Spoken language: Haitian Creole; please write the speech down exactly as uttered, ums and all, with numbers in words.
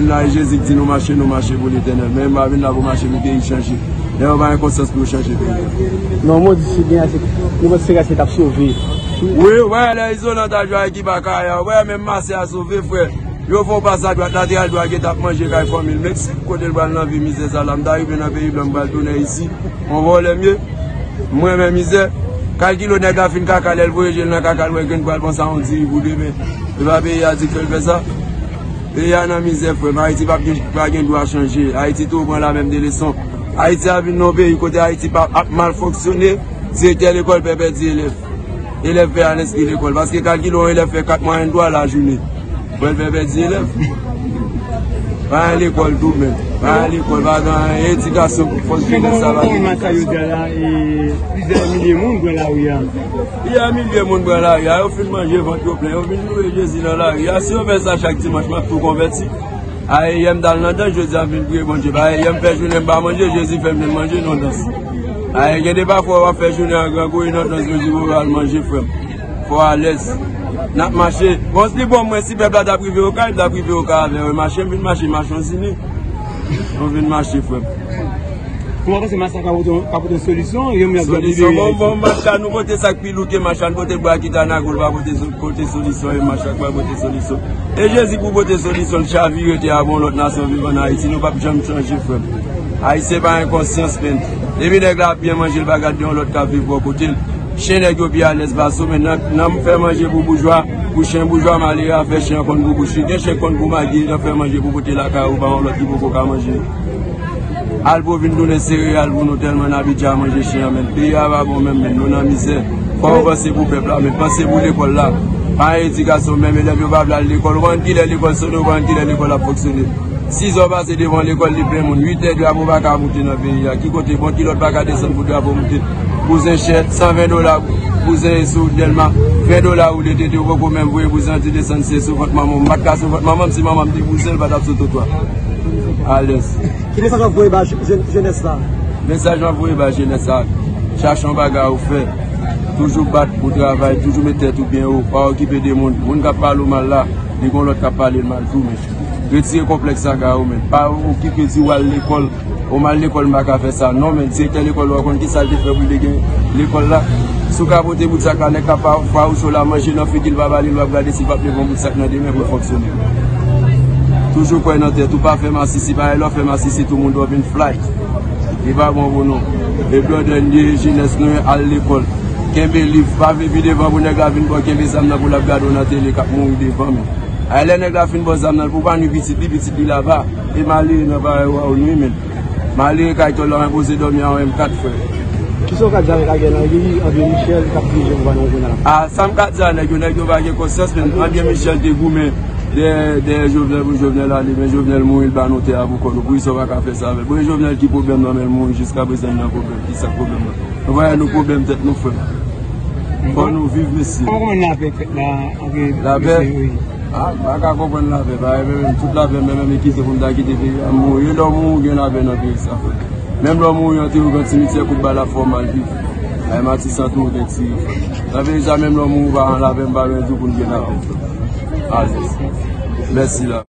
Vin la, e Jezi k di nou mache, nou mache pou Letènèl. Men m pa vin la pou mache pou peyi chanje. Nèg yo pa gen konsyans pou yo chanje peyi. Non, mwen di si gen ase, nou panse se ase t ap sove. Wi, wè, lè Izolan ta jwe ak Ibaka yè, wè, menm Masè a sove, frè. Yo fè yon pas a dwat, lateral dwat, gen t ap manje kay fanmi l. Meksik, kote l pral nan vi mizè sa la, m ta rive nan peyi blan, m pral tounen isi. Yon vòlè m ye. M renmen mizè. Kalkile nèg la fin kaka, lè l voye je l nan kaka, l wè grenn pral pran sa yon diri pou demen. E pa peyi a di k fè l fè sa. Peyi a nan mizè, frè m. Ayiti p ap gen, pa gen dwa chanje. Ayiti tou pran la menm de leson. Ayiti a vin nan yon peyi kote Ayiti pa ap mal fonksyone. Direktè lekòl pè pèdi elèv. Elèv pè al enskri lekòl. Paske kalkile yon elèv fè kat mwayèn twa lajounen. Pral fè pèdi elèv. Pa gen lekòl tou menm. Pa gen lekòl, pa gen edikasyon pou fòs jenès sa pa gen edikasyon. Plizyè milye moun pran lari a. Plizyè milye moun pran lari a. Yo fin manje vant yo plen. Yo vin louwe Jezi nan lari a. Si yo fè sa chak dimanch, m ap tou konvèti. Ayè, yè m t al nan dans, jodi a m vin priye Bondye. Ayè, yè m fè jounen m pa manje, Jezi fè m vin manje nan dans. Ayè, gen de pafwa w ap fè jounen an grangou, e nan dans, Jezi voye w al manje, frè m. Fò w alèz. N ap mache. Bon, li bon, mwen, si pèp la t ap rive Okay, m t ap rive Okay avè yo. Mache, m vin mache, mache yon zini. Nou vin mache, frè m. Kòman w panse Macha ka pote, ka pote yon solisyon? Yo menm y ap gade solisyon, bon, bon, Macha, nou pote sa k pi lou ke Macha, nou pote bwa ki ta nan gòl, pa pote so-, pote solisyon, e Macha k pa pote solisyon. E Jezi pou pote solisyon, l chavire tè a, bon, lòt nasyon viv ann Ayiti, nou p ap janm chanje, frè m. Ayisyen pa gen konsyans, menm. Depi nèg la ap byen manje, l pa gade yon lòt k ap viv bò kote l. Chen nèg yo pi alèz pase w, men nan, nan fè manje pou boujwa, pou chen boujwa malere a fè chen an konn pou bouch li. Gen chen konn pou magi, nan fè manje pou pote lakay ou ba yon lòt ki poko ka manje. Al pou vin tounen sereyal pou nou tèlman n abitye a manje chen an, men peyi a pa bon menm, men nou nan mizè. Fò w panse pou pèp la, men panse pou lekòl la. Pa gen edikasyon menm, elèv yo pa vle al lekòl. Ou konn kilè lekòl sone, ou konn kilè lekòl ap fonksyone. Sizè w pase devan lekòl, li plen moun. Uitè, drapo pa ka moute nan peyi a. Ki kote, bon, kilòt pa ka desann pou drapo moute. Bouzen chè, san ven dola, bouzen sou Dèlma, ven dola ou de tete, ou poko menm voye bouzen an ti desann, se sou vant manman w. M pa t ka sou vant manman m, si manman m te bouzen, l pa t ap sou twotwa. Alèz. Ki mesaj w ap voye ba je-, je-, jenès la? Mesaj m ap voye ba jenès la, chache yon bagay ou fè. Toujou bat pou travay, toujou met tèt ou byen wo, pa okipe de moun. Moun k ap pale w mal la, li gon lòt k ap pale l mal tou, men. Retire konplèks sa kay ou, men. Pa okipe di w al lekòl, ou m al lekòl, m pa ka fè sa. Non, men, direktè lekòl la, ou konn ki sa l te fè pou l te gen lekòl la? Si w ka pote bout sak la, nèg k ap pa, pa ou cho la, manje nan figi l, pa pale l, w ap gade si l p ap leve yon bout sak nan demen pou l fonksyone. Toujou kwè nan tèt ou, pa fè masisi, pa lè w fè masisi, tout moun dò vin fly. Li pa bon pou nou. E brother, n de jenès nou, al lekòl. Kenbe liv, pa vin pi devan pou nèg la vin ba w, kenbe zam nan pou l ap gade w nan tele k ap mouri devan, men. Ay, lè nèg la fin ba w zam nan, pou pa nwi pitit li, pitit li laba. E malere nan parèy ou a ou nwi, men. Malere kay tòl la, enpoze dòmi a yon M kat, frè. Kisa w ka di avèk Ariel Henry, André Michel, k ap dirije gouvènman jounal la? A, sa m ka di a nèg yo, nèg yo pa gen konsyans, men André Michel te goumen dèyè, dèyè Jovenel pou Jovenel ale, men Jovenel mouri, l ba nou tè a pou kò nou. Poukisa w pa ka fè sa avè l? Bon, e Jovenel ki pwoblèm nan, men l mouri, jiskaprezan l nan pwoblèm. Kisa k pwoblèm nan? Nou pa wè nou pwoblèm tèt nou, frè m. Fò nou viv, mesye. Kòman w konprann lapè k fèt la antre mesye yo? Lapè? A, m pa ka konprann lapè, pa menm, tout lapè, menm, menm, e kite pou m ta kite peyi a, m mouri. E lè w mouri, w gen lapè nan peyi sa, frè. Menm lè w mouri, antre w nan simityè, kout bal ap fè w mal viv. Ay, Matisan tou, w gen tire, frè. Nan peyi sa, menm lè w mouri, w pa gen lapè, m pa bezwen di w pou n gen lapè, frè. Alèz. Mèsi la.